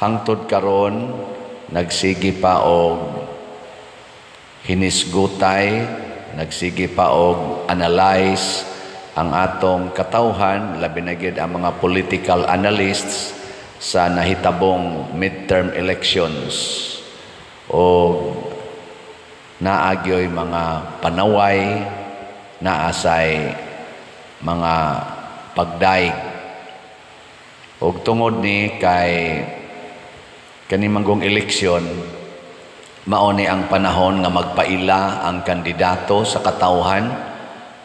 Hangtod karon nagsige pa og hinisgutay, nagsige pa og analyze ang atong katawhan, labi na gyud ang mga political analysts sa nahitabong midterm elections. O naagyoy mga panaway, naasay mga pagdaig. Og tungod ni kay kani manggong eleksyon, mao ni ang panahon nga magpaila ang kandidato sa katawhan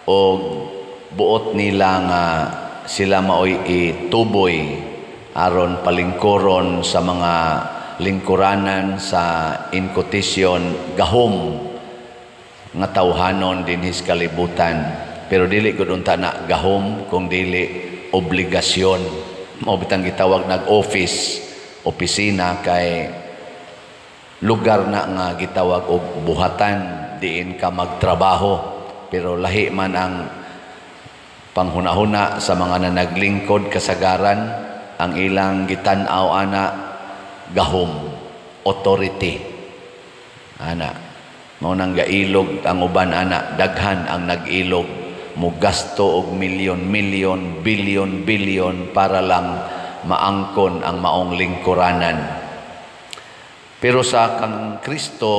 og buot nila nga sila maoy ituboy aron palingkuron sa mga lingkuranan sa in quotation gahom nga tawhanon dinhi sa kalibutan. Pero dili gud unta na gahom kung dili obligasyon. Mao bitang gitawag nag office, opisina, kay lugar na nga gitawag og buhatan, diin ka magtrabaho. Pero lahi man ang panghunahuna sa mga nanaglingkod kasagaran, ang ilang gitan-aw ana gahom, authority ana. Mao nang gailog ang uban ana, daghan ang nag-ilog, mugasto og milyon milyon, bilyon bilyon para lang maangkon ang maong lingkuranan. Pero sa kang Kristo,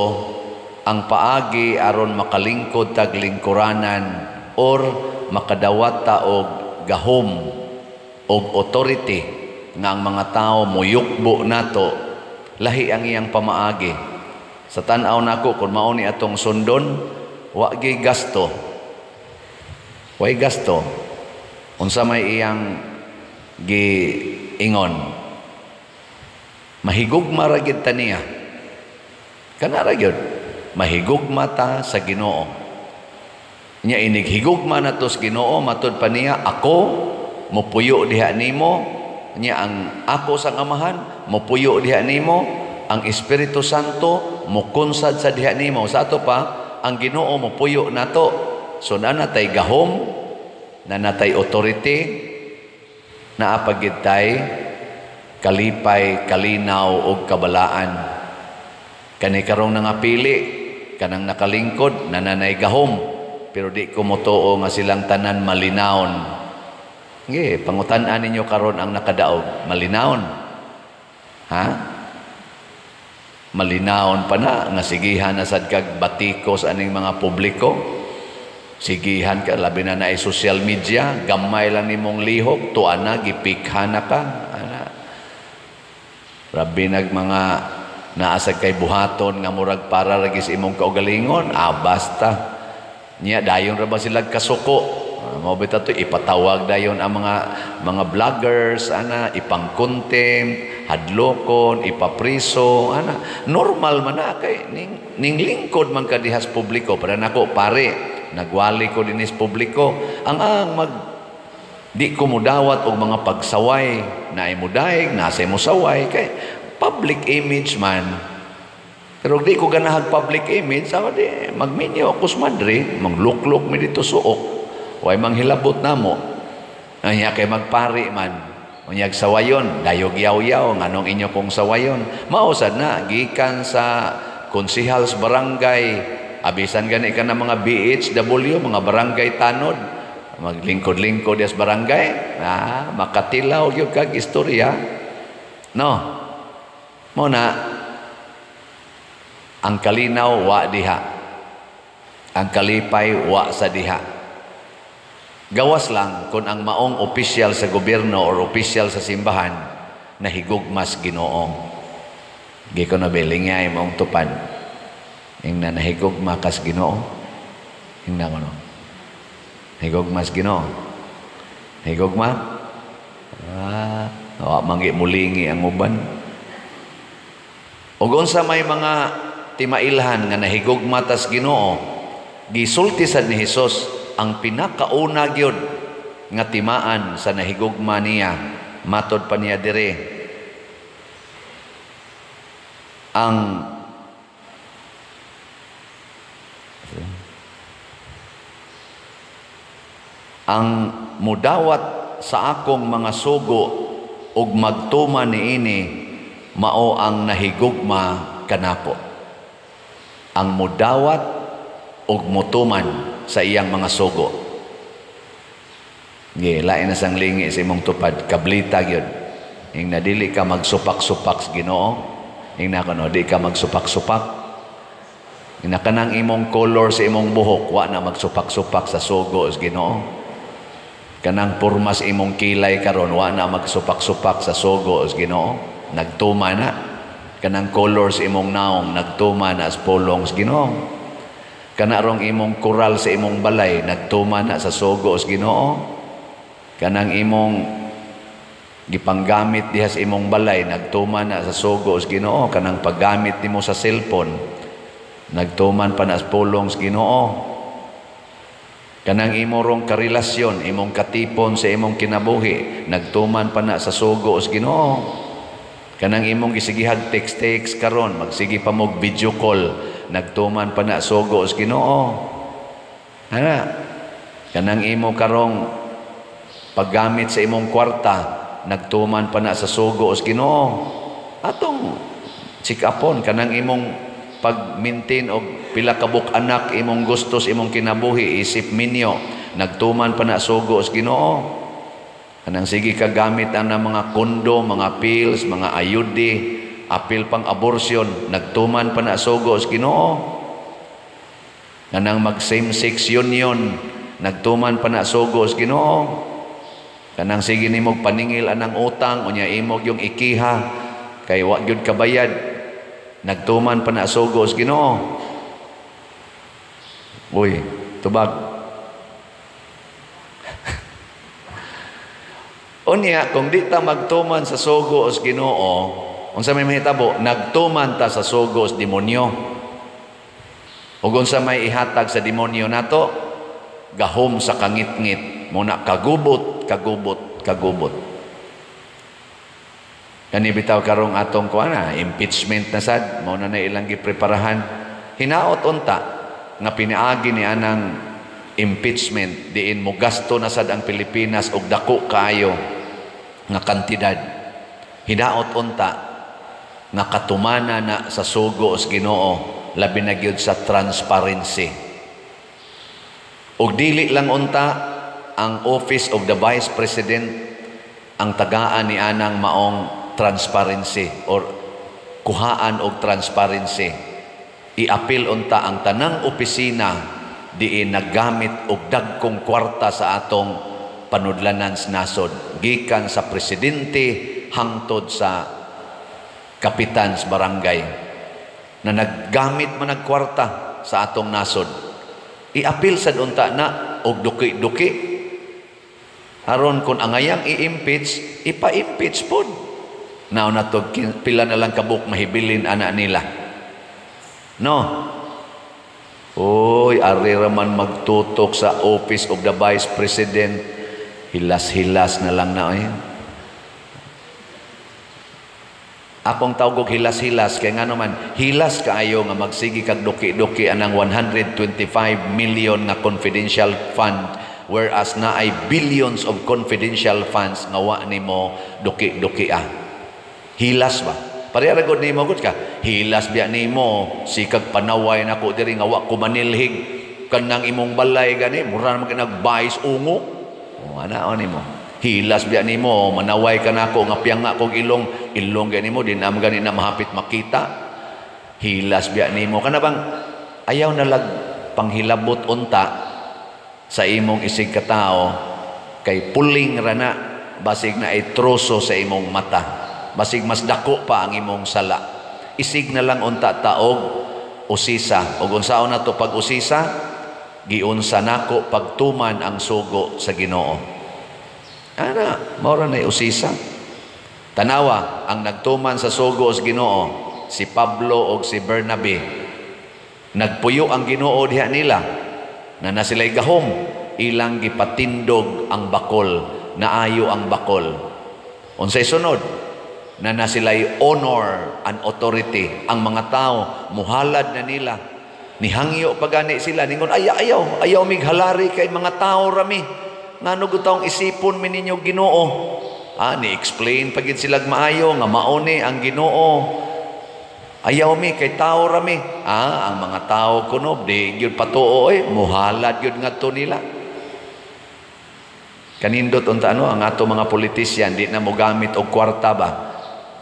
ang paagi aron makalingkod tag lingkuranan or makadawat ta og gahom og authority nga ang mga tao moyukbo nato, lahi ang iyang pamaagi. Sa tan-aw nako, kung mao ni atong sundon, wa gyud gasto. Way gasto. Unsa may iyang giingon? Mahigugma ra gyud ta niya. Kana ra gyud. Mahigugma ta sa Ginoo. Nya inig higugma nato sa Ginoo, matud pa niya, ako mopuyo diha nimo, nya ang ako sang Amahan mopuyo diha nimo, ang Espiritu Santo mokunsad sa diha nimo. Sa ato pa, ang Ginoo mopuyo nato. So nanatay gahom, nanatay authority, naa pa gyud tay kalipay, kalinaw ug kabalaan. Kani karong nangapili, kanang nakalingkod, nananay gahom, pero di ko motuo nga silang tanan malinawon. Nge, pangutan-an ninyo karon ang nakadaog, malinawon. Ha? Malinawon pa na nga sigihan na sad kag batikos aning mga publiko. Sigihan ka, labi na naay social media, gamay lang nimong lihok, tuan na, gipikha na ka. Ana. Rabi nag mga naasag kay buhaton nga murag para ragis imong kaugalingon, basta. Nya dayon ra ba sila kasuko? Mao bitaw to ipatawag dayon ang mga vloggers ana, ipang-contempt, hadlokon, ipapriso ana. Normal man na kay ning lingkod man ka dihas publiko. Para nako pare, nagwali ko dinis publiko, ang mag di ko mudawat og mga pagsaway, naay mudaig, nasa mo saway kay public image man. Pero di ko ganahag public image, ako di magminyo ako sa madre, magluklok mi dito suok. Way manghilabot namo. Anya kay magpari man. Unyag sawayon, dayog yaw-yaw, nganong inyo kong sawayon. Mao sad na gikan sa konsehal sa barangay, abisan gani ka na mga BHW, mga barangay tanod, maglingkod-lingkod des barangay, makatilaw gyud kag istorya. No. Mo na ang kalinaw wa diha. Ang kalipay wa sa diha. Gawas lang kung ang maong opisyal sa gobyerno or opisyal sa simbahan nahigugmas Ginoo. Gi ko na bilingay maong tupad. Ingna nahigugma kas Ginoo. Ingna ko no. Higugmas Ginoo. Higugma? Wa manggi mulingi ang uban. Ug unsa may mga timailhan nga nahigugma tas Ginoo, gisulti sad ni Hesus ang pinakauna gyud nga timaan sa nahigugma niya. Matod pa niya dire, ang mudawat sa akong mga sugo ug magtuman niini, mao ang nahigugma kanako, ang mudawat ug mutuman sa iyang mga sugo. Ge, lain na sang lingi sa imong tupad, kablita gyud. Ing nadili ka magsupak-supak sa Ginoo. Ing na kuno di ka magsupak-supak. Ing na kanang imong color sa imong buhok, wa na magsupak-supak sa sugo sa Ginoo. Kanang porma sa imong kilay karon, wa na magsupak-supak sa sugo sa Ginoo. Nagtuma na. Kanang color sa imong naong, nagtuma na sa pulong sa Ginoo. Kana rong imong koral sa imong balay, nagtuma na sa sugo sa Ginoo. Kanang imong gipanggamit diha sa imong balay, nagtuma na sa sugo sa Ginoo. Kanang paggamit nimo sa cellphone, nagtuman pa na sa pulong sa Ginoo. Kanang imo rong karelasyon, imong katipon sa imong kinabuhi, nagtuman pa na sa sugo sa Ginoo. Kanang imong gisigihag text-text karon, magsige pa mog video call, nagtuman pa na sugo sa Ginoo. Ana, kanang imo karong paggamit sa imong kwarta, nagtuman pa na sa sugo sa Ginoo. Atong check-upon kanang imong pag-maintain og pila ka buok anak imong gusto sa imong kinabuhi isip minyo, nagtuman pa na sugo sa Ginoo. Kanang sige ka gamit ang mga kondo, mga pills, mga IUD, apil pang abortion, nagtuman pa na sugo sa Ginoo. Kanang mag same sex union, nagtuman pa na sugo sa Ginoo. Kanang sige nimo paningil anang utang unya imog yung ikiha kay wa gyud kabayad, nagtuman pa na sugo sa Ginoo. Uy, tubag. Unya kung di ta magtuman sa sugo sa Ginoo, unsa may mahitabo? Nagtuman ta sa sugo sa demonyo. Ug unsa may ihatag sa demonyo nato? Gahom sa kangitngit, muna kagubot, kagubot, kagubot. Kani bitaw karong atong kuan na impeachment na sad, mao na na ilang gipreparahan. Hinaot unta nga pinaagi ni anang impeachment diin mo gasto na sad ang Pilipinas og dako kaayo nga kantidad. Hinaot unta nga katumana na sa sugo sa Ginoo, labi na gyud sa transparency. Og dili lang unta ang Office of the Vice President ang tagaan ni anang maong transparency or kuhaan og transparency. Iapil unta ang tanang opisina diin naggamit og dagkong kwarta sa atong panudlanan sa nasod, gikan sa presidente hangtod sa kapitan sa barangay na naggamit man og kwarta sa atong nasod. Iapil sad unta na og duki-duki aron kun angayang i-impeach, ipa-impeach pod. Nao na to, pila na lang kabuk mahibilin ana nila. No? Oy, ari raman magtutok sa Office of the Vice President. Hilas-hilas na lang na ay. Akong tawag og hilas-hilas kay ngano man hilas kaayo nga magsige kag duki-duki anang 125 million nga confidential fund, whereas naay billions of confidential funds nga wa nimo duki-duki ah. Hilas ba? Pareha ra gud nimo gud ka. Hilas biya nimo sikag panaway nako diri nga wa ko manilhig kanang imong balay gani mura man nagbayis ungo. O ana nimo. Hilas biya nimo manaway ka nako nga piyanga kog ilong, ilong gani mo din am gani na mahapit makita. Hilas biya nimo kana bang ayaw na lag panghilabot unta sa imong isig katao kay puling ra na basig na ay troso sa imong mata. Basig mas dako pa ang imong sala. Isig na lang unta taog usisa. Og unsaon na to pag usisa? Giunsa nako pagtuman ang sugo sa Ginoo. Ana, mao ra nay usisa. Tanawa ang nagtuman sa sugo sa Ginoo, si Pablo og si Bernabe. Nagpuyo ang Ginoo diha nila na na sila'y gahom, ilang gipatindog ang bakol, naayo ang bakol. Unsay sunod? Na na sila'y honor and authority. Ang mga tao, muhalad na nila. Nihangyo pa gani sila. Ningon, ay, ayaw, ayaw mighalari kay mga tao rami. Ngano gud taong isipon mi ninyo Ginoo. Ni-explain pa gid sila maayo nga mao ni ang Ginoo. Ayaw mi kay tao ra mi. Ang mga tao kuno di gyud patuo oy, muhalad gyud ngadto nila. Kanindot unta ano ang ato mga politisyan di na mogamit og kwarta ba.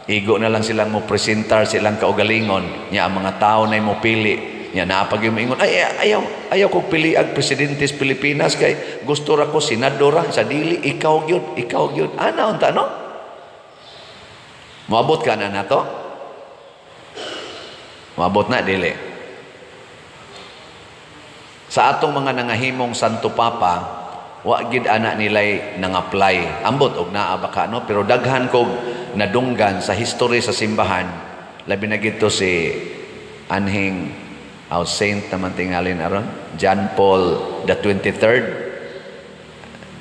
Igo na lang silang mo presentar silang kaugalingon nya ang mga tao na mo pili. Nya naa pag yung moingon, ay ayaw ayaw kog pili ang presidente sa Pilipinas kay gusto ra ko senador ra sa dili, ikaw gyud, ikaw gyud. Ana unta no? Moabot ka na nato? Moabot na dili. Sa atong mga nangahimong Santo Papa, wa gid ana nilay nang-apply. Ambot og naa ba ka no, pero daghan kog nadunggan sa history sa simbahan, labi na gito si anhing our saint naman tingalin aron, John Paul the 23rd,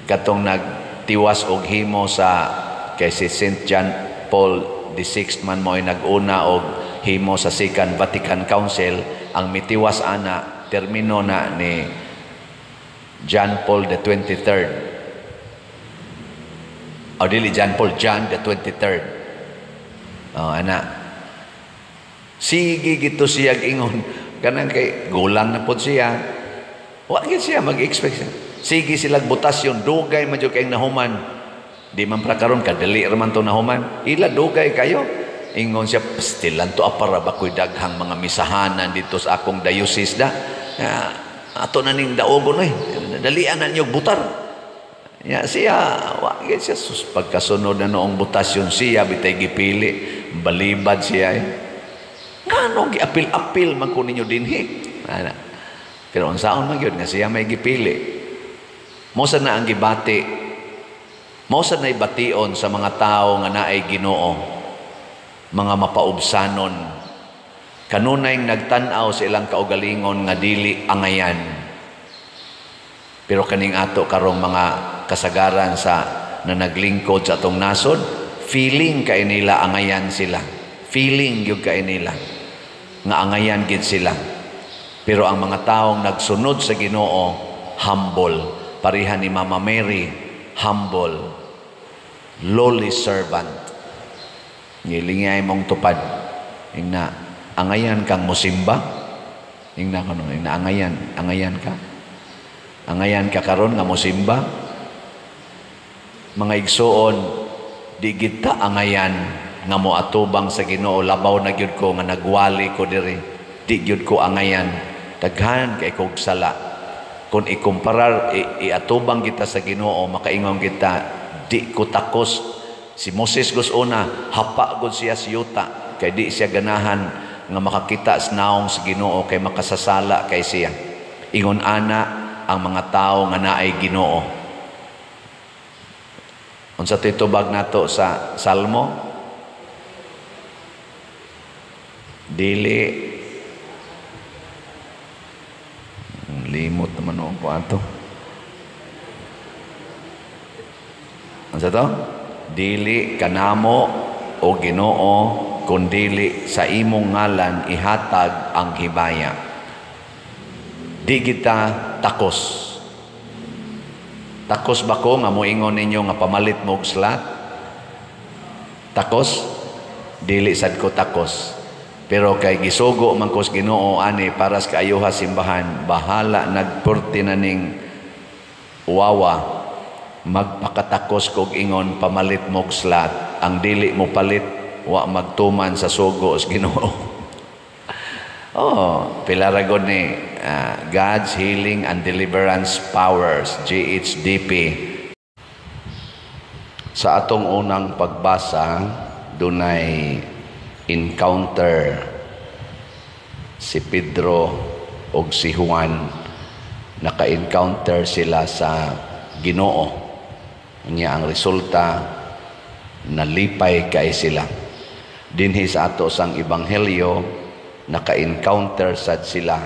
katong nagtiwas og himo sa kay si Saint John Paul the 6th man mo'y nag-una og himo sa Second Vatican Council. Ang mitiwas ana termino na ni John Paul the 23rd. O dili John Paul, John the 23rd. Oh, ana. Sige gito siya ingon kanang kay gulang na pod siya. Wa gid siya mag-expect siya. Sige silag botasyon, dugay man jud kay nahuman. Di man pra karon kadali ra man to nahuman. Ila dugay kayo. Ingon siya, still to para ba ko'y daghang mga misahanan dito sa akong diocese da. Ato na ning daogon oy. Dalian na niyo butar. Ya siya, wa gid siya sus pagkasunod na noong botasyon siya bitay gipili, balibad siya eh. Ngano giapil-apil man ko ninyo dinhi. Ana. Pero unsaon man gyud nga siya may gipili. Mao sad na ang gibati. Mao sad na ibation sa mga tawo nga naay Ginoo, mga mapaubsanon. Kanunay nagtan-aw sa ilang kaugalingon nga dili angayan. Pero kaning ato karong mga kasagaran sa na naglingkod sa atong nasod, feeling kay nila angayan sila. Feeling gyud kay nila nga angayan gid sila. Pero ang mga taong nagsunod sa Ginoo, humble. Pareha ni Mama Mary, humble, lowly servant. Ngilingay mong tupad. Ingna, angayan kang musimba. Ingna kuno, ingna angayan, angayan ka. Angayan ka karon nga musimba. Mga igsuon, di kita angayan nga moatubang sa Ginoo. Labaw na gyud ko nga nagwali ko diri. Di gyud ko angayan. Daghan kay kog sala. Kung ikumparar iatubang kita sa Ginoo, makaingon kita di ko takos. Si Moses gus una, hapa gud siya sa yuta kay di siya ganahan nga makakita sa naong sa Ginoo kay makasasala kay siya. Ingon ana ang mga tawo nga naay Ginoo. Unsa titubag nato sa Salmo? Dili limot naman ako ato. Unsa to? Dili kanamo o Ginoo kun dili sa imong ngalan ihatag ang himaya. Di kita takos. Takos ba ko nga moingon ninyo nga pamalit mo og slat? Takos? Dili sad ko takos. Pero kay gisugo man ko sa Ginoo ani para sa kaayuha simbahan, bahala nagpurti na ning wawa, magpakatakos kog ingon pamalit mo og slat. Ang dili mo palit wa magtuman sa sugo sa Ginoo. Oh, pila ra gud ni God's Healing and Deliverance Powers, GHDP. Sa atong unang pagbasa, dunay encounter si Pedro og si Juan. Naka-encounter sila sa Ginoo. Unya ang resulta, nalipay kay sila. Dinhi sa ato sang ebanghelyo, naka-encounter sad sila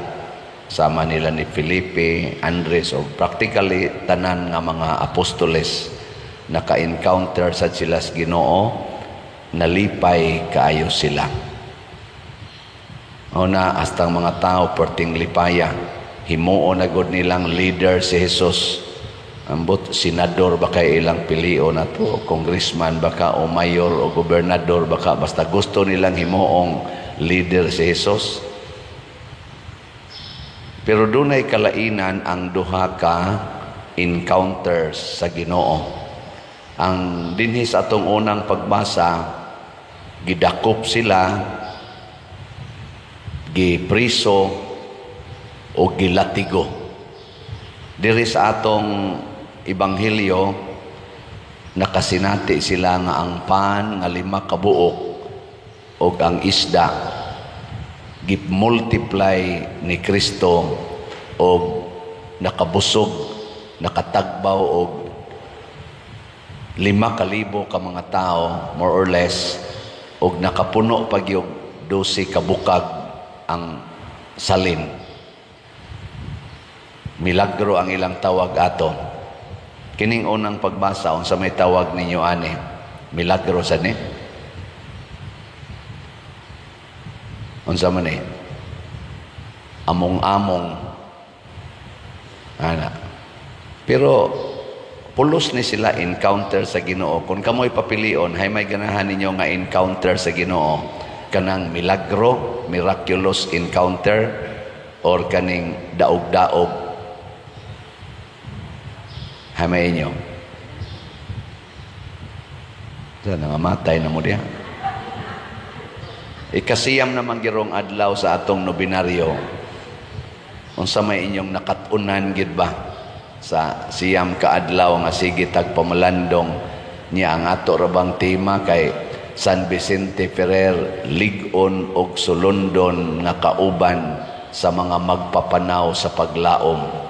sama nila ni Felipe, Andres o practically tanan nga mga apostoles. Naka-encounter sad sila sa Ginoo, nalipay kaayo sila. Una, hasta ang mga tao perting lipaya, himuon na gud nilang leader si Jesus. Ambot senador ba kay ilang pilion na to, congressman baka, o mayor o gobernador baka, basta gusto nilang himuong leader si Jesus. Pero dunay kalainan ang duha ka encounters sa Ginoo. Ang dinhi sa atong unang pagbasa, gidakop sila, gipriso o gilatigo. Diri sa atong ebanghelyo, nakasinati sila nga ang pan nga 5 ka buok og ang isda gi-multiply ni Kristo og nakabusog, nakatagbaw og 5,000 ka mga tao more or less, og nakapuno pa gyud 12 ka bukag ang salin. Milagro ang ilang tawag ato. Kining unang pagbasa, unsa may tawag ninyo ani? Milagro sa ni? Unsa man ni? Among-among. Ana. Pero pulos ni sila encounter sa Ginoo. Kung kamoy papilion, hay may ganahan ninyo nga encounter sa Ginoo, kanang milagro, miraculous encounter, or kaning daog-daog? Hay may inyo. Sa nangamatay na mo diha. Ikasiyam naman girong adlaw sa atong nobinaryo. Unsa may inyong nakat-unan gid ba sa 9 ka adlaw nga sige tag pamalandong niya? Ang ato rabang tema kay San Vicente Ferrer, lig-on og sulondon nga kauban sa mga magpapanaw sa paglaom.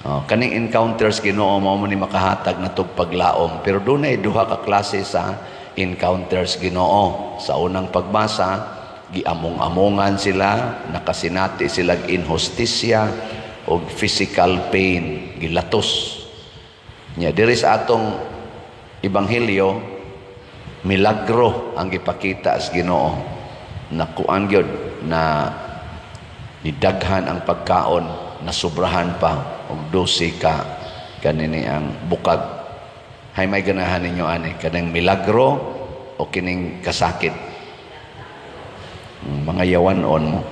Oh, kaning encounters Ginoo mao man ni makahatag natog paglaom, pero dunay duha ka klase sa encounters Ginoo. Sa unang pagbasa, giamong-amongan sila, nakasinati sila inhustisya og physical pain, gilatos. Nya diri sa atong ebanghelyo, milagro ang gipakita sa Ginoo. Nakuan gyud na nidaghan ang pagkaon, nasubrahan pa og 12 ka kanini ang bukag. Hay may ganahan ninyo ani, kanang milagro o kining kasakit? Mga yawan-on mo.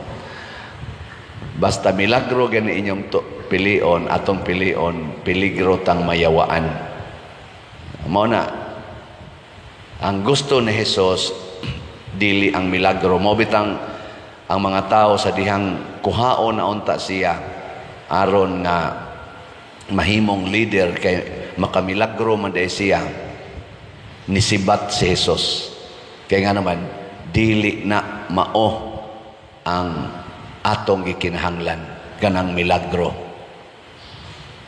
Basta milagro gani inyong pilion, atong pilion, peligro tang mayawaan. Mao na ang gusto ni Jesus, dili ang milagro. Mao bitang ang mga tao sa dihang kuhaon na unta siya aron nga mahimong leader kay makamilagro man day siya, nisibat si Jesus. Kay nga naman dili na mao ang atong gikinahanglan kanang milagro.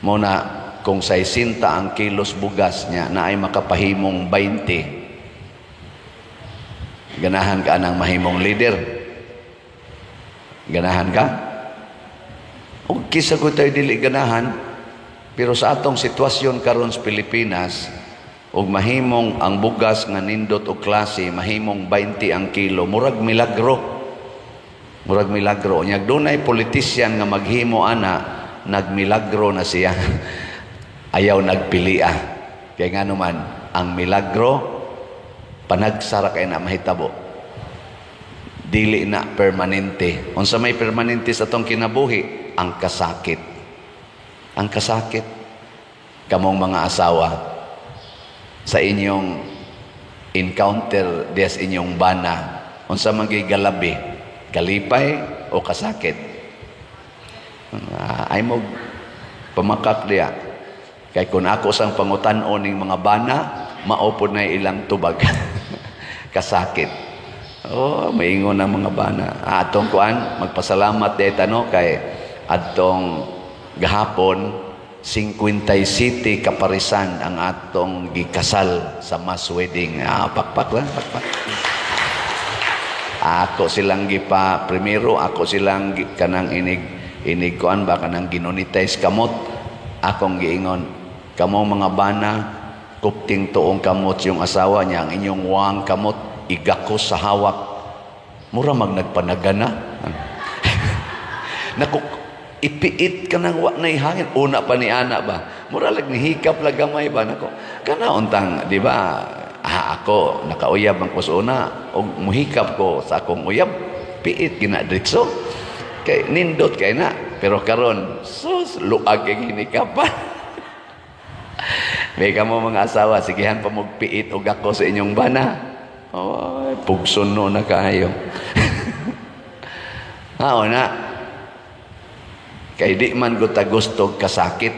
Mo na kung 60 ang kilos bugas niya na ay makapahimong 20, ganahan ka anang mahimong leader? Ganahan ka? O kisa ko tayo dili ganahan, pero sa atong sitwasyon karon sa Pilipinas, og mahimong ang bugas nga nindot og klase, mahimong 20 ang kilo, murag milagro. Murag milagro. Nya dunay politisyan nga maghimo ana, nagmilagro na siya. Ayaw nagpilia. Kaya nga naman, ang milagro, panagsara kay na mahitabo. Dili na permanente. Unsa may permanente sa atong kinabuhi? Ang kasakit. Ang kasakit. Kamong mga asawa, sa inyong encounter dias inyong bana, unsa man galabi, kalipay o kasakit? Ay mo pamakak diya. Kay kung ako sang pangutan-on ning mga bana, mao pod na ilang tubag. Kasakit. Oh, maingon ang mga bana. Atong kuan, magpasalamat di tano kay adtong gahapon 57 kaparisan ang atong gikasal sa mass wedding. Pakpak lang, pakpak. Ako silang gipa primero, ako silang kanang inig kuan ba kanang ginonitize kamot. Akong giingon, kamo mga bana, kupting tuong kamot yung asawa niya, ang inyong wang kamot igako sa hawak. Mura mag nagpanagana. Naku, Ipiit ka nang wa na hangin. Una pa ni ana ba? Mura lag ni hikap lag gamay ba nako. Kana untang, di ba? Ah, ako nakauyab ang kusuna og muhikap ko sa akong uyab. Piit gina diretso. Kay nindot kay na. Pero karon, sus, luag kay hinikapan. May kamo mga asawa, sigihan pa magpiit og ako sa inyong bana. Oh, pugson no na kaayo. Ah, na. Kay di man gud ta gusto kasakit.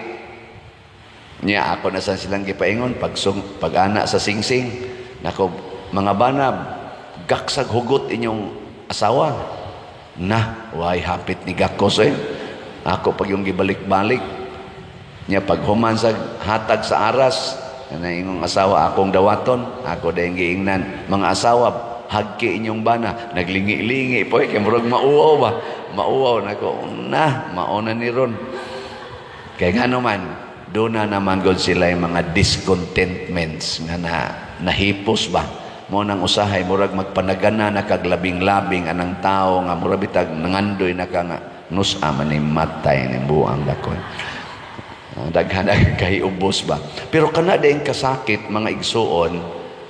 Nya ako na sa silang gipaingon pagsung pag-ana sa singsing. Nako mga bana, gaksag hugot inyong asawa. Na, way hapit ni gakos eh. Ako pag yung gibalik-balik. Nya pag human sa hatag sa aras, na inyong asawa akong dawaton, ako dayong giingnan. Mga asawa, hagki inyong bana, naglingi-lingi po eh, kay murag mauwaw ba? Mauwaw nako, na, mauna ni ron. Kay ngano man, doon na naman gud sila yung mga discontentments nga na nahipos ba. Mo nang usahay murag magpanagana na kag labing-labing anang tao nga murag bitag nangandoy na ka nga nusa man ni matay ni buang dako. Daghan ang kahiubos ba. Pero kana din kasakit, mga igsuon,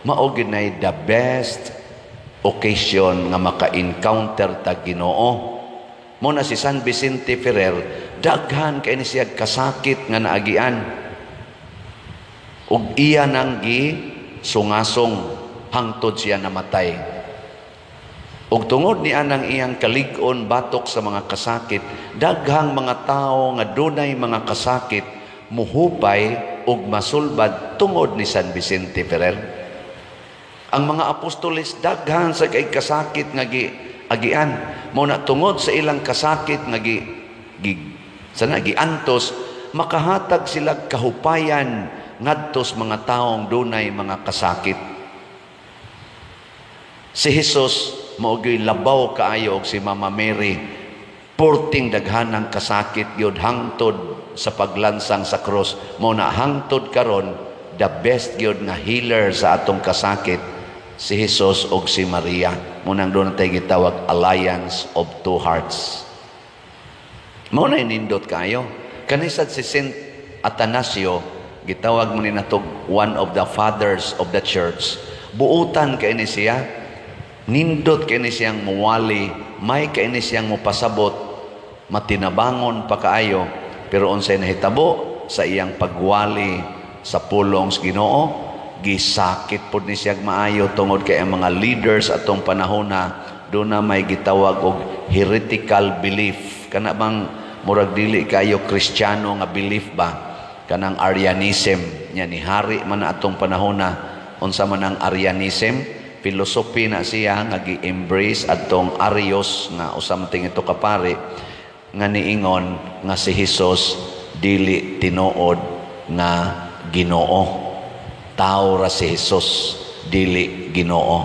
mao gyud nay the best occasion nga maka-encounter ta Ginoo. Mo na si San Vicente Ferrer, daghan kay ni siya kasakit nga naagian. Ug iya nang gi sungasong hangtod siya namatay. Ug tungod ni anang iyang kalig-on batok sa mga kasakit, daghang mga tawo nga dunay mga kasakit muhupay ug masulbad tungod ni San Vicente Ferrer. Ang mga apostoles, daghan sa kay kasakit nga gi agian. Mo na tungod sa ilang kasakit nga gi, gi sana giantos, makahatag sila kahupayan ngadto sa mga taong dunay mga kasakit. Si Jesus mao gyud labaw kaayo og si Mama Mary, porting daghanang kasakit gyud hangtod sa paglansang sa krus. Mo na hangtod karon, the best gyud nga healer sa atong kasakit si Jesus og si Maria. Mo nang doon tayo gitawag alliance of two hearts. Mao na nindot kayo. Kanisad si Saint Atanasio, gitawag mo ni natog one of the fathers of the church. Buutan kay ni siya, nindot kay ni siyang muwali, may kay ni siyang mupasabot, matinabangon pa kaayo, pero unsay nahitabo sa iyang pagwali sa pulong sa Ginoo, gisakit pod ni siya maayo tungod kay ang mga leaders atong panahona do na may gitawag og heretical belief. Kana bang murag dili kayo Kristiyano nga belief ba, kanang Arianism nya ni hari man atong panahona. Unsa man ang Arianism? Philosophy na siya nga gi-embrace atong Arius nga usa man ito kapari nga niingon nga si Jesus dili tinuod nga Ginoo. Tao ra si Jesus, dili Ginoo,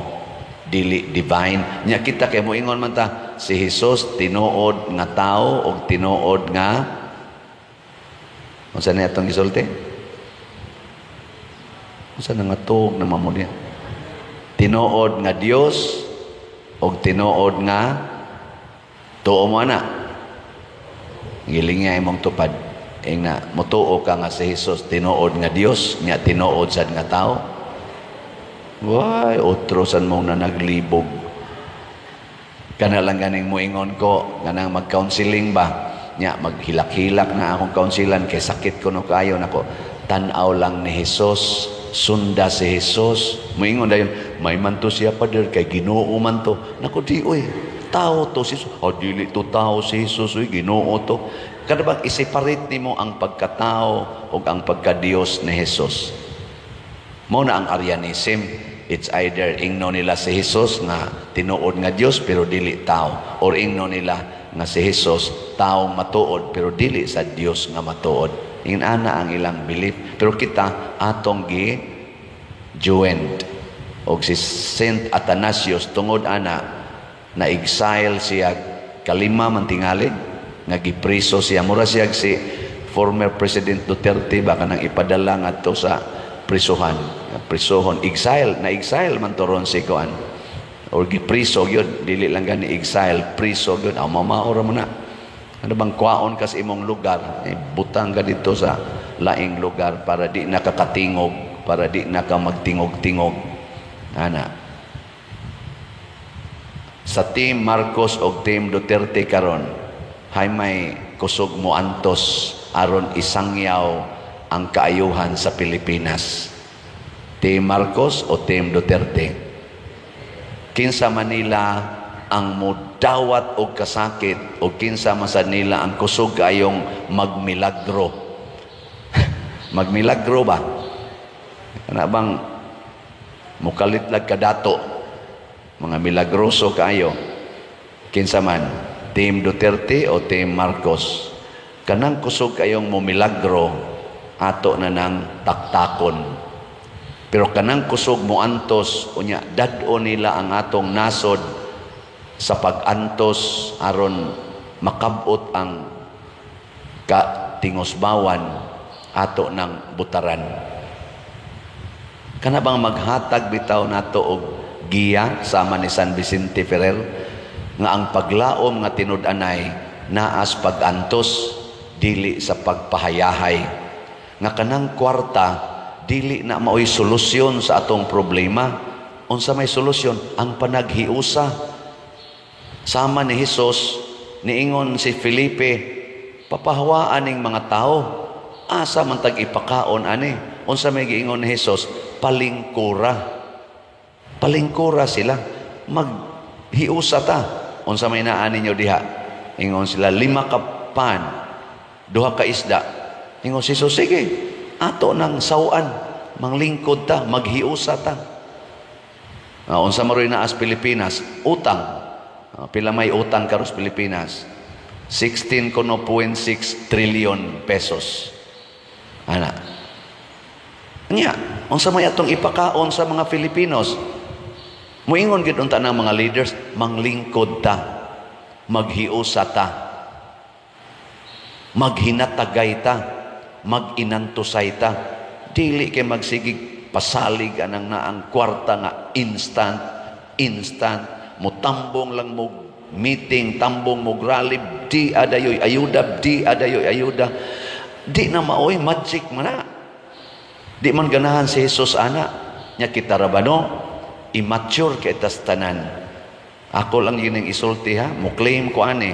dili divine. Nya kita kay moingon man ta si Jesus tinuod nga tao og tinuod nga unsa na atong gisulti? Unsa na nga tuog na mamo niya? Tinuod nga Dios og tinuod nga tuo mo ana. Giling nga imong tupad. Ing na motuo ka nga si Jesus tinuod nga Dios nya tinuod sad nga tao. Way, otro san mo na naglibog. Kana lang ganing moingon ko, kanang mag-counseling ba? Nya maghilak-hilak na akong counselan kay sakit ko no kayo nako. Tan-aw lang ni Jesus, sunda si Jesus. Moingon dayon, may man to siya, Pader, kay Ginoo man to. Nako di oy, tao to si Jesus. Oh, dili to tao si Jesus, oy, Ginoo to. Kada bang i-separate nimo ang pagkatao ug ang pagka-Dios ni Jesus. Mao na ang Arianism. It's either ingno nila si Jesus nga tinuod nga Dios pero dili tao, or ingno nila nga si Jesus tao matuod pero dili sa Dios nga matuod. Inana ang ilang belief. Pero kita atong gi joined og si Saint Athanasius tungod ana na exile siya, kalima man tingali nga gipriso siya. Mura siya si former President Duterte ba, kanang ipadala ngadto sa prisuhan, prisuhon, exile na, exile man to ron si kuan or gipriso gyud, dili lang gani exile, priso gyud. Aw, mamao ra mo na. Ano bang kwaon ka sa imong lugar, eh, butang ka dito sa laing lugar para di na kakatingog, para di na ka magtingog-tingog. Ana. Sa Team Marcos o Team Duterte karon, hay may kusog mo antos aron isangyaw ang kaayuhan sa Pilipinas. Team Marcos o Team Duterte? Kinsa Manila ang mudawat og kasakit o kinsa man sad nila ang kusog kayong magmilagro? Magmilagro ba? Kana bang mukalit lag kadato, mga milagroso kaayo? Kinsa man, Team Duterte o Team Marcos? Kanang kusog kayong momilagro, ato na nang taktakon. Pero kanang kusog mo antos, unya dad-o nila ang atong nasod sa pag-antos aron makabot ang katingosbawan, ato ng butaran. Kana bang maghatag bitaw nato og giya sama ni San Vicente Ferrer nga ang paglaom nga tinud-anay naas pag-antos, dili sa pagpahayahay, nga kanang kwarta dili na maoy solusyon sa atong problema? Unsa may solusyon? Ang panaghiusa sama ni Hesus. Niingon si Felipe, "Papahawaan ning mga tao, asa man tag ipakaon ani?" Unsa may giingon ni Hesus? "Palingkura, palingkura sila, maghiusa ta. Unsa may naa ninyo diha?" Ingon sila, "Lima ka pan, duha ka isda." Ingon si Jesus, "Sige, ato nang sawan, manglingkod ta, maghiusa ta." Unsa maroy naa sa Pilipinas? Utang. Pila may utang karon sa Pilipinas? 16.6 trillion pesos. Ana. Nya, unsa may atong ipakaon sa mga Filipinos? Muingon gid unta ng mga leaders, manglingkod ta, maghiusa ta, maghinatagay ta, maginantusay ta. Dili kay magsigig pasalig anang naang kwarta nga instant, instant, mutambong lang mo meeting, tambong mo rally, di adayoy ayuda, di adayoy ayuda. Di na maoy magic man na. Di man ganahan si Jesus ana. Nya kita ra ba, no? Immature kay tas tanan. Ako lang yun ang isulti ha, mo claim ko ani.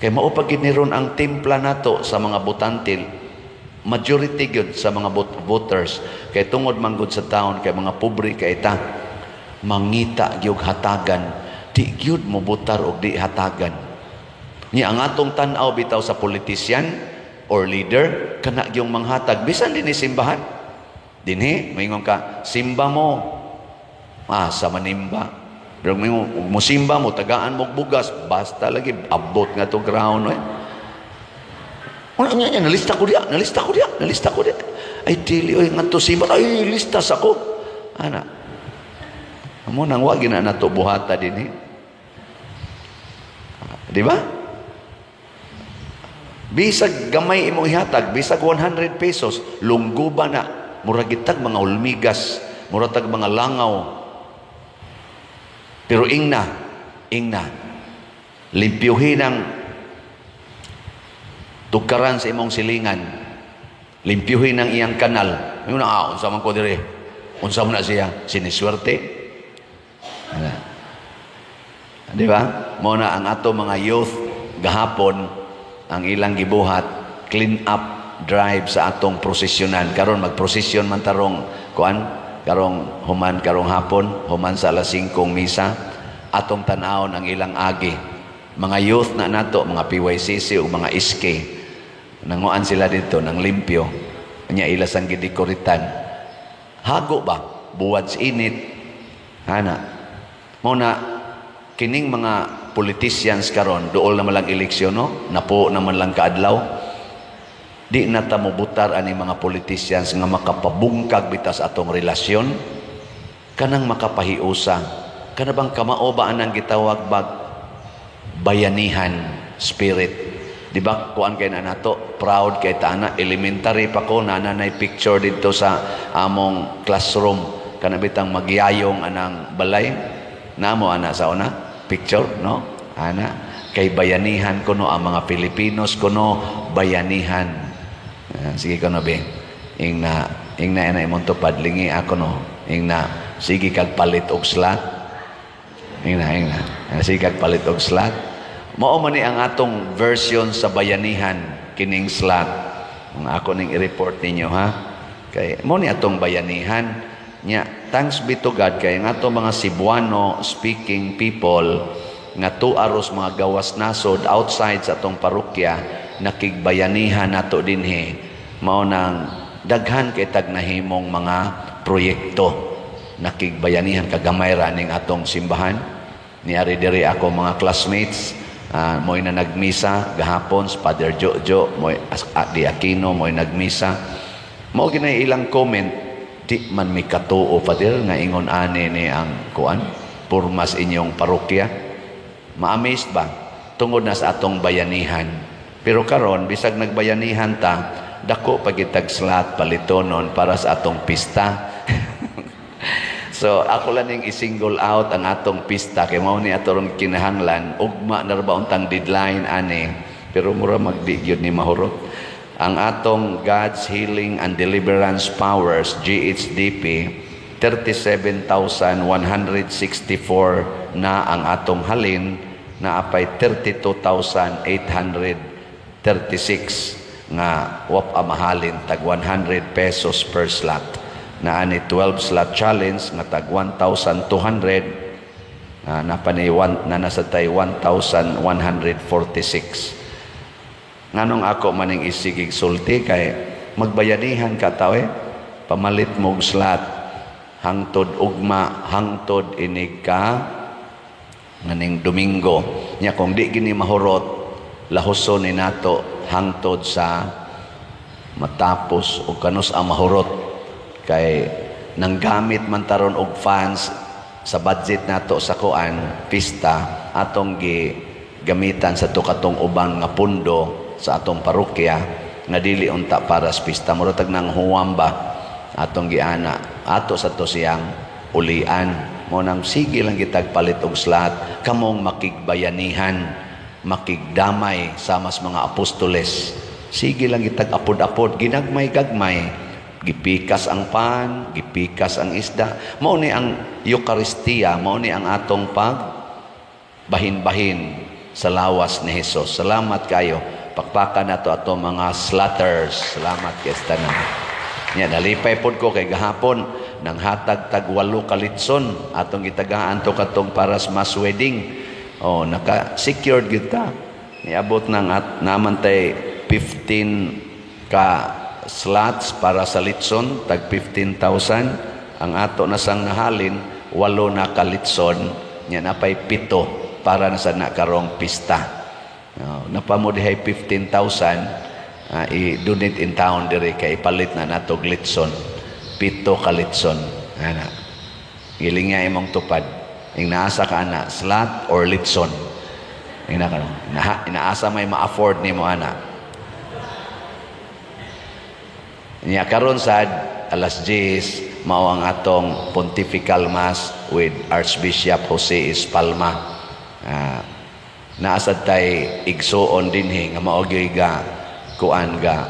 Kay mao pa gid ni ron ang timpla nato sa mga botante. Majority gyud sa mga voters kay tungod manggod sa taon kay mga pobre kay ta, mangita gyud hatagan, di gyud mo botar og di hatagan. Nya ang atong tan-aw bitaw sa politician or leader, kana gyung manghatag. Bisan dinhi simbahan dinhi, moingon ka, "Simba mo." Ah, sa manimba, pero mo musimba mo, tagaan mo bugas, basta lagi abot nga to ground eh. Ano nga niya, nalista ko diya, nalista ko diya, nalista ko diya. Ay, dili, oy, ngadto simba, ay, listas ako. Ana. Amo nang wag na nato buhata din eh. Di ba? Bisag gamay imong ihatag, bisag 100 pesos, lungguba na, murag gitag mga hulmigas, murag tag mga langaw. Pero ingna, ingna, limpyuhin ang tukaran sa imong silingan. Limpyuhin ang iyang kanal. Yung na, ah, unsa man ko dire? Unsa man na siya? Siniswerte? Ana. Di ba? Mo na ang ato mga youth gahapon, ang ilang gibuhat, clean up drive sa atong prosesyonan. Karon magprosesyon man tarong kuan, karong human, karong hapon, human sa alas 5 misa, atong tan-awon ang ilang agi. Mga youth na nato, mga PYCC o mga SK, nanguan sila dito ng limpyo. Nya ila sang gidekoritan. Hago ba? Buwad sa init. Ana. Mo na kining mga politicians karon, duol naman lang eleksyon, no? Napo naman lang kaadlaw. Di na ta mobutar ani mga politicians nga makapabungkag bitas atong relasyon, kanang makapahiusa. Kana bang kamao ba anang gitawag bag bayanihan spirit? Di ba kuan kay na nato, proud kay ta ana, elementary pa ko na nanay picture dito sa among classroom, kana bitang magyayong anang balay namo ana sa una picture, no? Ana Kay bayanihan kuno ang mga Filipinos kuno, bayanihan. Ah, sige kuno be. Ing na imong tupad, lingi ako no. Ing na sige kag palit og slot. Ing na ing na. Ah, sige kag palit og slot. Mao man ni ang atong version sa bayanihan, kining slot. Ang ako ning i-report ninyo, ha. Kay mo ni atong bayanihan. Nya, thanks be to God kay ang atong mga Cebuano speaking people nga tuaros mga gawas nasod outside sa atong parokya, nakigbayanihan nato dinhi, mao nang daghan kay tag nahimong mga proyekto, nakigbayanihan kagamay ra ning atong simbahan. Niari diri ako mga classmates, mo'y na nagmisa gahapon si Father Jojo, mo'y di Aquino, mo'y nagmisa. Mao ginay ilang comment, "Di man mi katuo, Father, nga ingon ani ni ang kuan purmas inyong parokya." Ma-amazed ba? Tungod na sa atong bayanihan. Pero karon, bisag nagbayanihan ta, dako pagitag slot palitonon para sa atong pista. So ako lang ning i-single out ang atong pista kay mao ni atong kinahanglan. Ugma na ra ba untang deadline ani, pero mura magdi gyud ni mahurot. Ang atong God's Healing and Deliverance Powers, GHDP, 37,164 na ang atong halin na, apay 32,836 nga wap mahalin, tag 100 pesos per slot na ani, 12 slot challenge nga tag 1,200, napani one, na nasa tay 1,146. Nganong ako maning isigig sulti? Kay magbayanihan ka tao eh, pamalit mo og slot hangtod ugma, hangtod inig ka nganing Domingo. Nya kung di gini mahurot, lahuson ni nato hangtod sa matapos o kanus ang mahurot, kay nanggamit man taron og funds sa budget nato sa kuan, pista, atong gi gamitan sa to katong uban nga pundo sa atong parokya nga dili unta para sa pista. Mura tag nang huwam ba atong giana ato sa to siyang ulian. Mo nang sige lang gitag palit og slot, kamong makigbayanihan, makigdamay sa mas mga apostoles. Sige lang gitag apod-apod, ginagmay-gagmay, gipikas ang pan, gipikas ang isda. Mao ni ang Eukaristiya, mao ni ang atong pag bahin-bahin sa lawas ni Hesus. Salamat kayo. Pakpakan nato ato mga slatters. Salamat kay tanan. Nya nalipay pod ko kay gahapon nang hatag tag walo ka litson atong gitagaan to katong para sa mass wedding. Oh, naka secured gyud ta. Niabot nang at naman tay 15 ka slots para sa litson, tag 15,000. Ang ato na sang nahalin, walo na ka litson, nya napay pito para na sa nakarong pista. No, napamo dihay 15,000, i-donate in town diri kay ipalit na natog litson. Pito ka litson. Ana. Giling nga imong tupad. Ing naasa ka ana, slot or litson. Ing na ka na, inaasa may ma-afford nimo ana. Nya karon sad alas 10 mao ang atong pontifical mass with Archbishop Jose Espalma. Naasad tay igsuon dinhi nga mao gyud ga kuan ga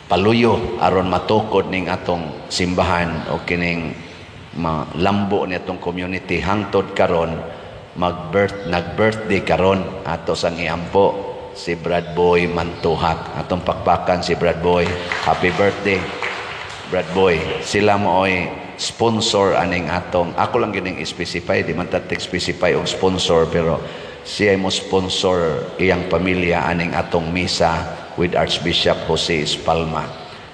paluyo aron matukod ning atong simbahan o kining malambo ni atong community hangtod karon. Mag-birth, nag-birthday karon ato sang iampo si Brad Boy Mantuhak. Atong pakpakan si Brad Boy. Happy birthday, Brad Boy. Sila mooy sponsor aning atong, ako lang gining specify, di man ta specify og sponsor, pero siya mo sponsor, iyang pamilya, aning atong misa with Archbishop Jose Espalma.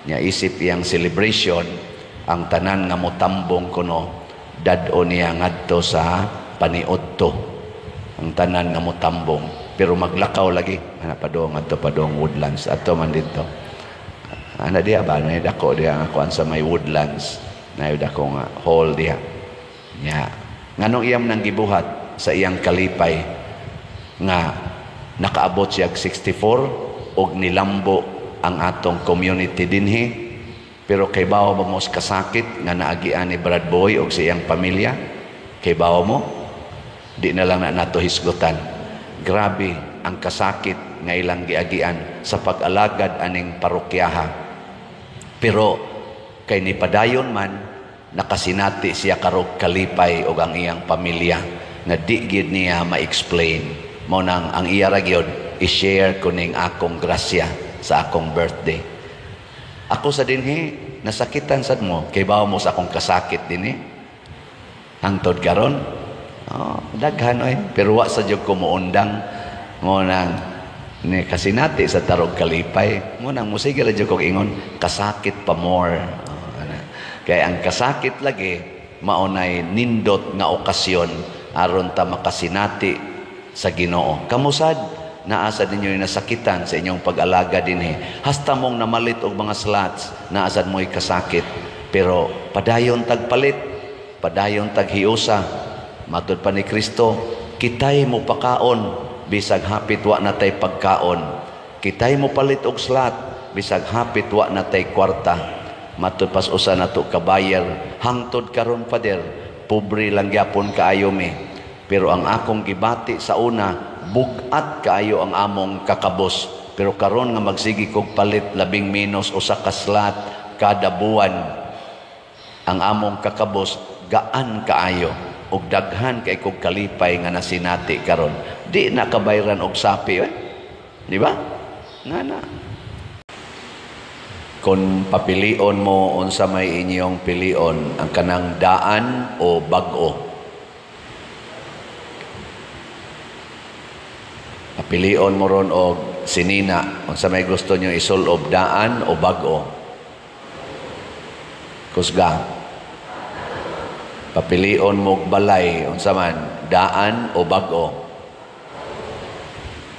Nya isip iyang celebration, ang tanan nga motambong kuno dad-o niya ngadto sa paniudto. Ang tanan nga motambong, pero maglakaw lagi ana padong adto, padong Woodlands ato man didto. Ana diha ba na dako diha nga kuan sa may Woodlands na dako nga hall diha. Nya nganong iyam nang gibuhat? Sa iyang kalipay nga nakaabot siya 64 og nilambo ang atong community dinhi. Pero kay bawo ba mo sa kasakit nga naagian ni Brad Boy og sa iyang pamilya? Kay bawo mo? Di na lang na nato hisgutan. Grabe ang kasakit nga ilang giagian sa pag-alagad aning parokyaha. Pero kay nipadayon man, nakasinati siya karog kalipay og ang iyang pamilya nga di gyud niya ma-explain. Mao nang ang iya ra gyud i-share kuning akong grasya sa akong birthday. Ako sa dinhi nasakitan sad mo kay bawo mo sa akong kasakit dinhi. Hangtod karon, oh, daghan oy, pero wa sa jud ko moundang. Mo nang ni kasinati sa tarog kalipay. Mo nang musige ra jud kog ingon kasakit pa more. Oh, ana. Kay ang kasakit lagi maunay nindot nga okasyon aron ta makasinati sa Ginoo. Kamusad naa sa ninyo nasakitan sa inyong pag-alaga dinhi. Hasta mong namalit og mga slots, naa sad mo'y kasakit. Pero padayon tagpalit, padayon taghiusa. Matud pa ni Kristo, kitay mo pakaon bisag hapit wa na tay pagkaon. Kitay mo palit og slot bisag hapit wa na tay kwarta. Matud pas usa nato kabayer, hangtod karon, Father, pobre lang gyapon kaayo mi. Pero ang akong gibati sa una, bugat kaayo ang among kakabos. Pero karon nga magsige kog palit labing menos usa ka slot kada buwan, ang among kakabos gaan kaayo ug daghan kay kog kalipay nga nasinati karon. Di na kabayran og sapi, eh. Di ba? Nga na. Kung papilion mo, unsa may inyong pilion, ang kanang daan o bag-o? Papilion mo ron og sinina, unsa may gusto nyo isulob, daan o bag-o? Kusga. Papilion mo og balay, unsa man, daan o bag-o?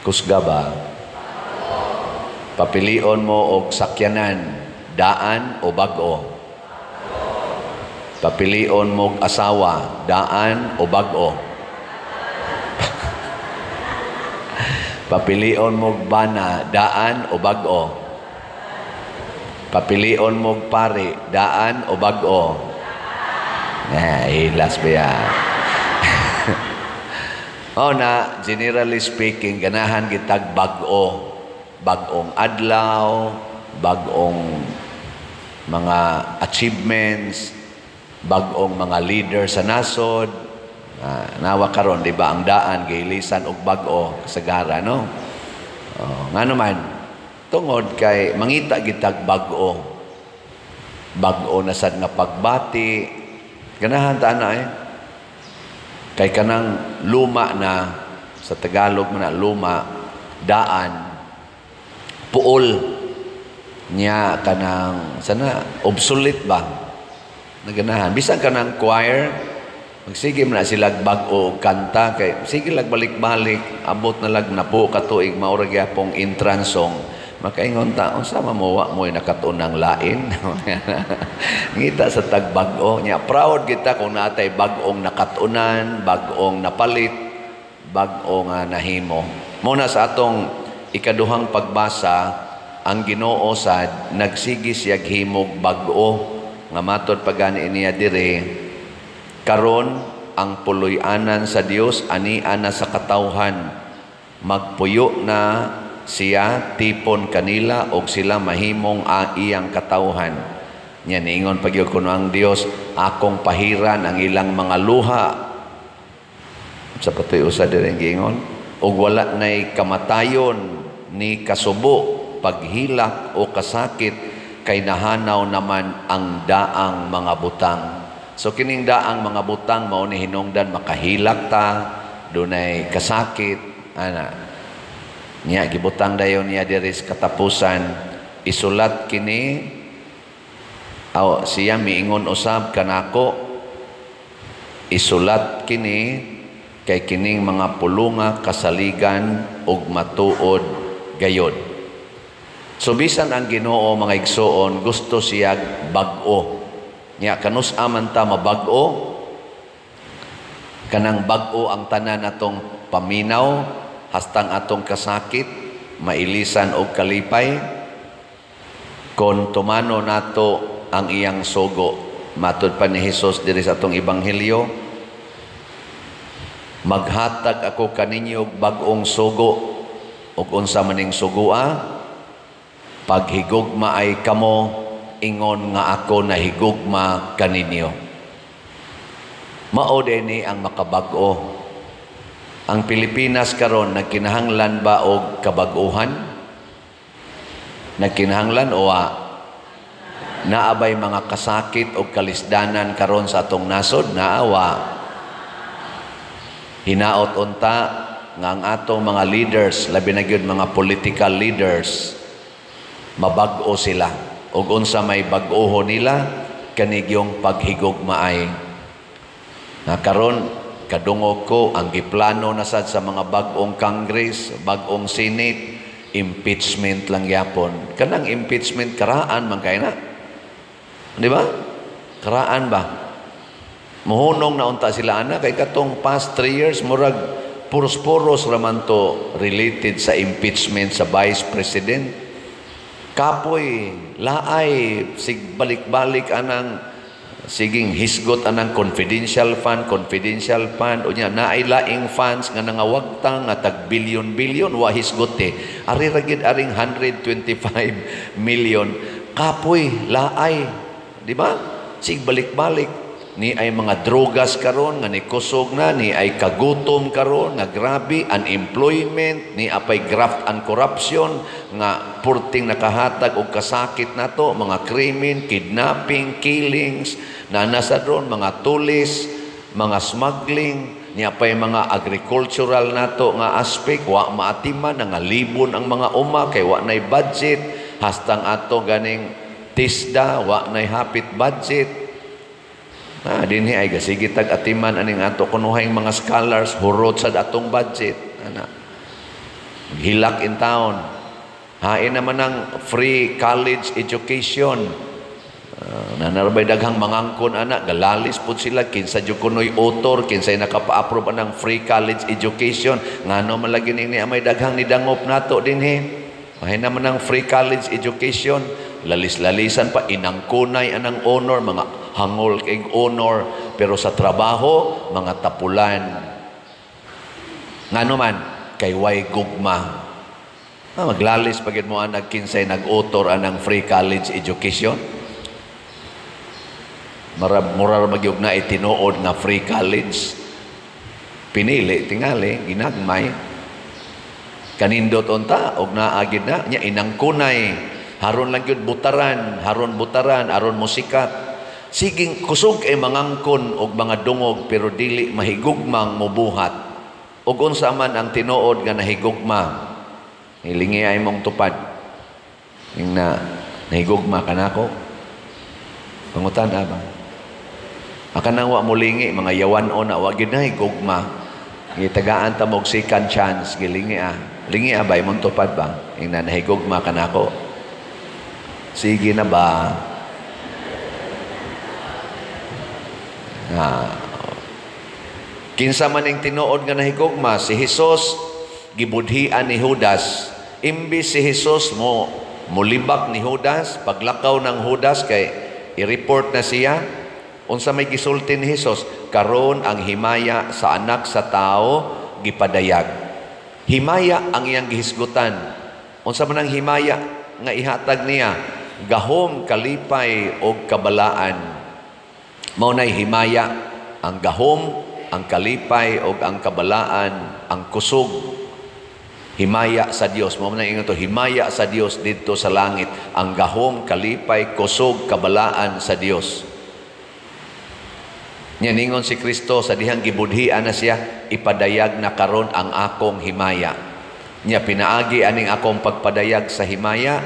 Kusga ba? Papilion mo og sakyanan, daan o bag-o? Papilion mo og asawa, daan o bag-o? Papilion mo og bana, daan o bag-o? Papilion mo og pari, daan o bag-o? Ilas ba yan? O na, generally speaking, ganahan gitag bag-o. Bag-ong adlaw, bag-ong mga achievements, bag-ong mga leader sa nasod. Nawa karon, di ba, ang daan gihilisan og bag-o kasagara, no? Oh, ngano man, tungod kay mangita gitag bag-o. Bag-o na sad nga pagbati. Ganahan ta na eh. Kay kanang luma na, sa Tagalog man na luma, daan, puol niya kanang sana obsolete ba naganahan. Bisan kanang choir, magsige man na sila bag-o og kanta kay sige lag balik-balik, abot na lag napo ka tuig mao ra gyapong entrance song. Makaingon ta, unsa man mo, wa mo'y nakatunang lain. Ngita sa tag-bag-o niya, proud kita kung natay bag-ong nakatunan, bag-ong napalit, bag-o nga nahimo. Muna sa atong ikaduhang pagbasa, ang Ginoo sad nagsige siya himog bag-o nga matod pagani niya dire, karon ang puloy-anan sa Dios ania na sa katawhan, magpuyo na siya tipon kanila og sila mahimong iyang katawhan. Nya niingon pagyud kuno ang Dios, akong pahiran ang ilang mga luha. Sa patuy usa dire giingon, og wala nay kamatayon ni kasubo, paghilak o kasakit, kay nahanaw naman ang daang mga butang. So kining daang mga butang mao ni hinungdan makahilak ta, dunay kasakit, ana. Niya gibutang dayon niya diri sa katapusan, isulat kini aw siya miingon usab kanako, isulat kini kay kining mga pulunga kasaligan ug matuod gayod. So bisan ang Ginoo, mga igsoon, gusto siya bag-o. Nya kanus-a man ta mabag-o? Kanang bag-o ang tanan natong paminaw, hastang atong kasakit, mailisan og kalipay, kon tumano nato ang iyang sugo. Matud pa ni Hesus diri sa atong ebanghelyo, Maghatag ako kaninyo og bag-ong sugo. Ug unsa maning sugoa? Paghigugma ay kamo ingon nga ako nahigugma kaninyo. Mao ni ang makabag-o. Ang Pilipinas karon nagkinahanglan ba og kabag-uhan? Nagkinahanglan o wa? Naa bay mga kasakit o kalisdanan karon sa atong nasod? Naa wa? Hinaot unta nga ang atong mga leaders, labi na gyud mga political leaders, mabag-o sila. Ug unsa may bag-oho nila, kanigyong paghigugmaay. Nga karon kadungog ko ang giplano na sad sa mga bag-ong Congress, bag-ong Senate, impeachment lang gyapon. Kanang impeachment karaan man kay na. Di ba? Karaan ba? Muhunong na unta sila ana kay katong past 3 years murag puros-puros raman to related sa impeachment sa vice president. Kapoy, laay, sig balik-balik anang siging hisgot anang confidential fund, confidential fund, unya naay laing funds nga nangawagtang nga tag billion-billion wa hisgot eh. Ari ra gyud aring 125 million. Kapoy, laay, di ba? Sig balik-balik ni ay mga drogas karon nga ni kusog na, ni ay kagutom karon nga grabe unemployment, ni apay graft and corruption nga purting nakahatag og kasakit nato, mga krimen, kidnapping, killings na nasa dron, mga tulis, mga smuggling, ni apay mga agricultural nato nga aspect wa maatiman, nga libon ang mga uma kay wa nay budget, hastang ato ganing TISDA wa nay hapit budget. Ah, dinhi ay gasige tag atiman aning ato kunuhay mga scholars, hurot sad atong budget. Ana. Hilak in town. Hain naman ang free college education. Nanarbay daghang mangangkon ana, galalis pud sila kinsa jud kunoy author, kinsay nakapa-approve anang free college education. Ngano man lagi ni may daghang nidangop nato dinhi. Hain naman ang free college education. Lalis-lalisan pa inangkunay anang honor, mga hangol kay honor, pero sa trabaho mga tapulan. Ngano man kay way gugma. Ah, maglalis pagid mo ang nagkinsay nag-author anang free college education. Mura mura magyug na itinuod nga free college. Pinili tingali ginagmay. Kanindot unta og naa gid na nya inangkunay. Haron lang gyud butaran, haron butaran, aron musikat. Siging kusog ay mangangkon og mga dungog pero dili mahigugmang mubuhat. Og unsa man ang tinuod nga nahigugma, hilingi ay mong tupad. Ing na nahigugma kanako. Pangutan ba? Akanang wa mulingi mga yawan-on na wa gid nahigugma. Gitagaan ta mog second chance, gilingi ah. Lingi ah ba imong tupad ba? Ing na nahigugma kanako. Sige na ba? Ah. Kinsa man ing tinuod nga nahigugma, si Hesus gibudhian ni Judas. Imbis si Hesus mo mulibak ni Judas, paglakaw ng Judas kay i-report na siya. Unsa may gisulti ni Hesus? Karon ang himaya sa anak sa tao gipadayag. Himaya ang iyang gihisgutan. Unsa man ang himaya nga ihatag niya? Gahom, kalipay og kabalaan. Mao nay himaya, ang gahom, ang kalipay og ang kabalaan, ang kusog. Himaya sa Dios. Mao man ingon to, himaya sa Dios didto sa langit, ang gahom, kalipay, kusog, kabalaan sa Dios. Nya ningon si Kristo sa dihang gibudhian na siya, ipadayag na karon ang akong himaya. Nya pinaagi aning akong pagpadayag sa himaya,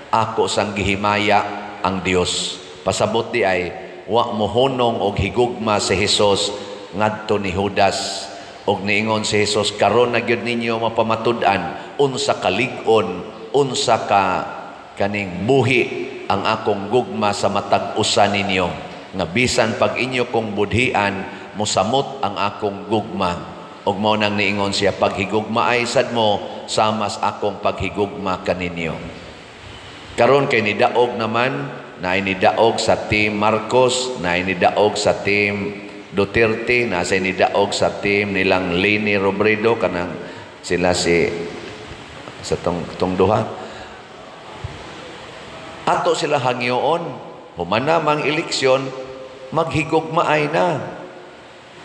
ako sang gihimaya ang Dios. Pasabot di ay wa mohunong og higugma si Hesus ngadto ni Judas. Og niingon si Hesus, karon na gyud ninyo mapamatud-an unsa kalig-on, unsa ka kaning buhi ang akong gugma sa matag usa ninyo, nga bisan pag inyo kong budhian, mosamot ang akong gugma. Og mao nang niingon siya, paghigugma ay sad mo samas akong paghigugma kaninyo. Karon kay nidaog naman, naay nidaog sa team Marcos, naay nidaog sa team Duterte, nasa nidaog sa team nilang Leni Robredo, kanang sila si sa tong duha. Ato sila hangyoon, humana mang eleksyon, maghigugmaay na.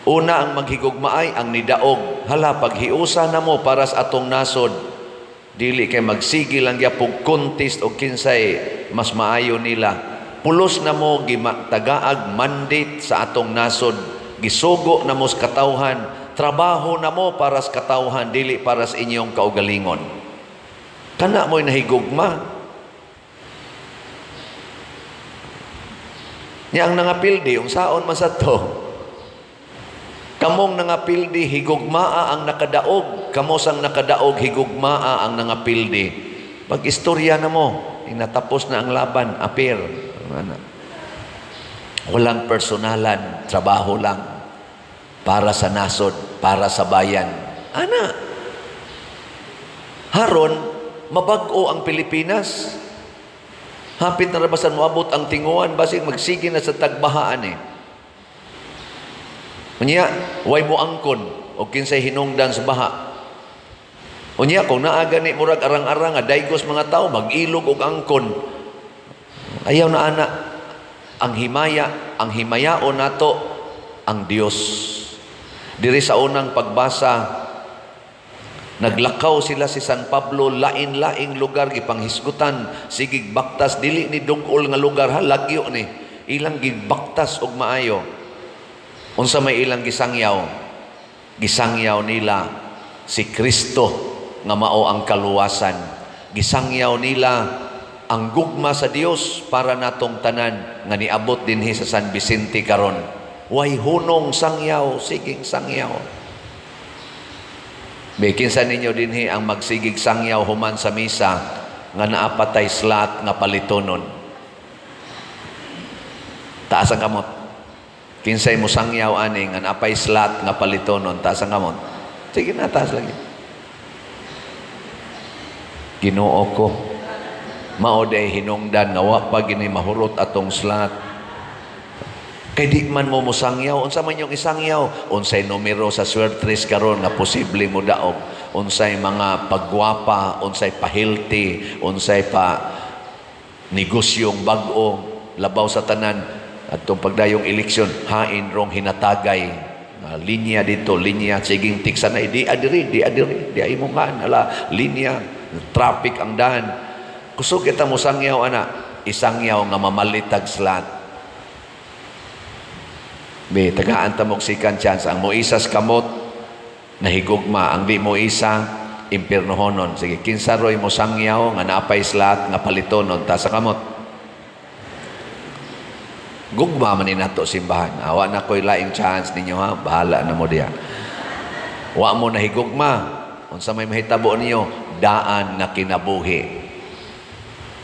Una ang maghigugmaay ang nidaog. Hala, paghiusa na mo para sa atong nasod. Dili kay magsige lang gyapong contest og kinsay mas maayo nila. Pulos na mo tagaag mandate sa atong nasod. Gisugo na mo sa katawhan. Trabaho na mo para sa katawhan, dili para sa inyong kaugalingon. Kana mo'y nahigugma. Nya ang nangapildi, yung saon man sa to. Kamong nangapildi, higugmaa ang nakadaog. Kamo sang nakadaog, higugmaa ang nangapildi. Pag-istorya na mo, inatapos na ang laban, apir. Walang personalan, trabaho lang. Para sa nasod, para sa bayan. Ana, haron, mabag-o ang Pilipinas. Hapit na rabasan moabot ang tinguan, basig magsige na sa tagbahaan eh. Unya, way mo angkon o kinsay hinungdan sa baha. Unya, kung naa gani murag arang-arang nga daygos mga tao, mag-ilog og angkon. Ayaw na ana. Ang himaya, ang himayaon nato ang Dios. Diri sa unang pagbasa, naglakaw sila si San Pablo lain-laing lugar gipanghisgutan, sigig baktas dili ni dugol nga lugar ha, lagyo ni. Ilang gibaktas og maayo. Unsa may ilang gisangyaw? Gisangyaw nila si Kristo nga mao ang kaluwasan. Gisangyaw nila ang gugma sa Dios para natong tanan nga niabot dinhi sa San Vicente karon. Way hunong sangyaw, siging sangyaw. Kinsa ninyo dinhi ang magsigig sangyaw human sa misa nga naapatay slot nga palitonon? Taas ang kamot. Kinsay mo sangyaw ani nga naapay slot nga palitonon, taas ang kamot. Sige na, taas lagi. Ginoo ko, mao day hinungdan nga wa pa gini mahurot atong slot. Kay di man mo mosangyaw, unsa man yung isangyaw, unsay numero sa swertres karon nga posible mo daog, unsay mga pagwapa, unsay pa-healthy, unsay pa negosyong bag-o, labaw sa tanan atong pagdayong eleksyon, hain rong hinatagay. Linya dito, linya, siging tiksan na, di adiri, di adiri, di ay mong ala, linya, traffic ang daan. Kusog kita mo sangyaw, ana, isangyaw nga mamalitag slot. Be, tagaan ta mog second chance. Ang moisas kamot, nahigugma. Ang di moisa, impirnohonon. Sige, kinsa roy mo sangyaw nga naapay slot nga palitonon, ta sa kamot. Gugma man ni nato simbahan. Awa na ko'y laing chance ninyo ha. Bahala na mo diya. Wa mo nahigugma. Unsa may mahitabo niyo, daan nga kinabuhi.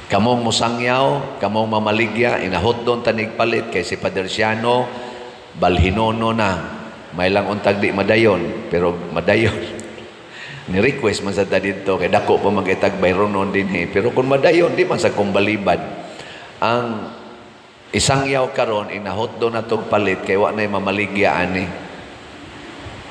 Kamong mosangyaw, kamong mamaligya, inahotdon tanig palit kay si Padre Siano, balhinono na. May lang untag di madayon, pero madayon. Ni-request man sa dito, kay dako pa mag-itag bayronon din eh. Pero kung madayon, di man sa kumbalibad. Ang isang yaw karon inahotdo na tong palit, kay wa na'y mamaligya ani.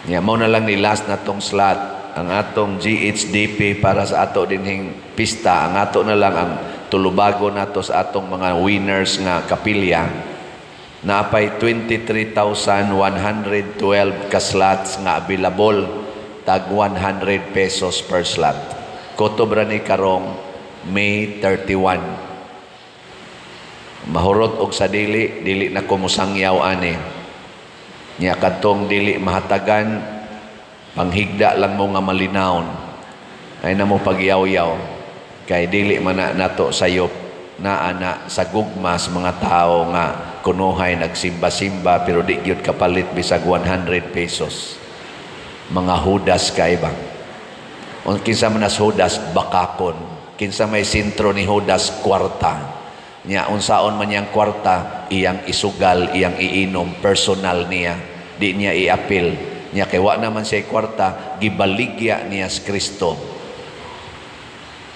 Nya, mao na lang ni last na tong slot, ang atong GHDP para sa ato dinhing pista, ang ato na lang ang tulubago nato sa atong mga winners nga kapilya. Naapay 23,112 ka slots nga available, tag 100 pesos per slot. Kotobra ni karong May 31. Mahurot og sa dili, dili na ko mosangyaw ani. Nya kadtong dili mahatagan, panghigda lang mo nga malinawon. Ay na mo pagyaw-yaw kay dili man na nato sayop naa na sa gugma sa mga tao nga kunuhay nagsimba-simba pero di gyud kapalit bisag 100 pesos. Mga Judas kay ba? Kinsa man as Judas, bakakon. Kinsa may sentro ni Judas, kwarta. Nya unsaon man niyang kwarta, iyang isugal, iyang iinom, personal niya. Di niya iapil. Nya kay wa naman siya kwarta, gibaligya niya sa Kristo.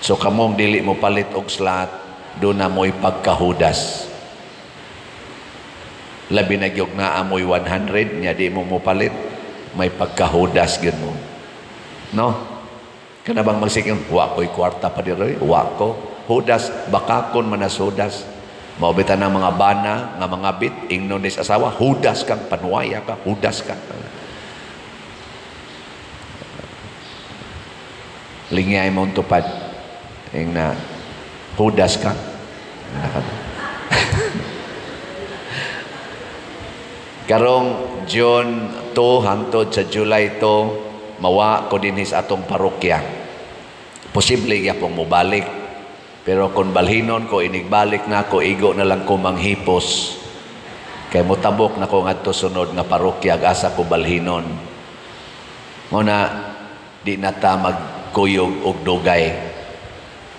So kamong dili mo palit og slot, do na mo'y pagkahudas. Labi na gyud naa moy 100 nya di mo mopalit, may pagkahudas gyud mo. No? Kana bang magsiking, "Wa ko'y kwarta pa diroy, wa ko." Hudas, bakakon man na hudas. Mao bitaw ng mga bana nga mga bit, ingnon ni sa asawa, "Hudas kang panuwaya ka, hudas ka." Lingay mong tupad. Ing na, "Hudas ka." Karong June 2 hangtod sa July 2, mawa ko dinhi sa atong parokya. Posible gyapong mobalik. Pero kung balhinon ko, inigbalik na ako, igo na lang ko manghipos. Kay motabok na ko ngadto sunod nga parokya, asa ko balhinon. Muna, di na ta magkuyog og dugay.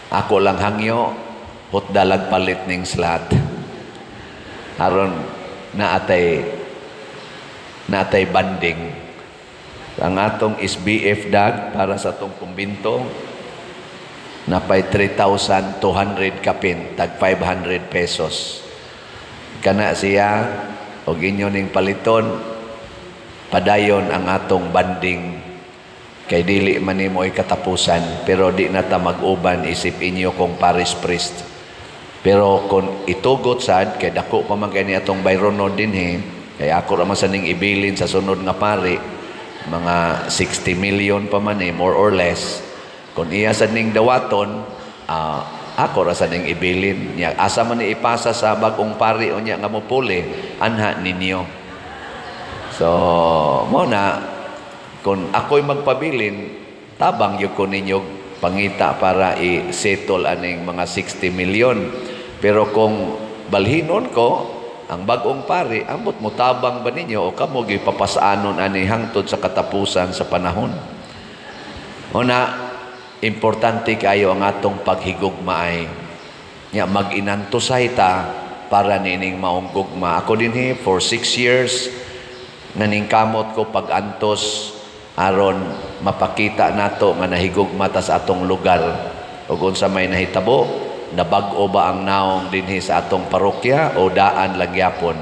Ako lang hangyo, hutdalag palit ning slat. Aron naatay banding. Ang atong SBF dag para sa atong kumbinto, napay 3,200 kapin, tag 500 pesos. Kana siya, og inyo ning paliton, padayon ang atong banding. Kay dili man nimo katapusan, pero di na ta mag-uban isip inyo kong parish priest. Pero kung itugot sad, kay dako pa man kay ni atong bayronon dinhi, kay ako ra man sa ning ibilin sa sunod nga pari, mga 60 million pa man eh, more or less. Kung iya sa ning dawaton, ako ra sa ning ibilin. Nya, asa man ni ipasa sa bag-ong pari unya nga mopuli, anha ninyo. So, mo na, kung ako'y magpabilin, tabang yun ko ninyo pangita para i-settle aning mga 60 million. Pero kung balhinon ko, ang bag-ong pari, ambot mo tabang ba ninyo o kamo gipapasaanon ani hangtod sa katapusan sa panahon. Una, importante kayo ang atong paghigugmaay. Nya mag-inantusay ta para nining maong gugma. Ako dinhi for 6 years naningkamot ko pag-antos aron mapakita nato nga nahigugma ta sa atong lugar. Ug unsa may nahitabo, nabag-o ba ang naong dinhi sa atong parokya o daan lang gyapon?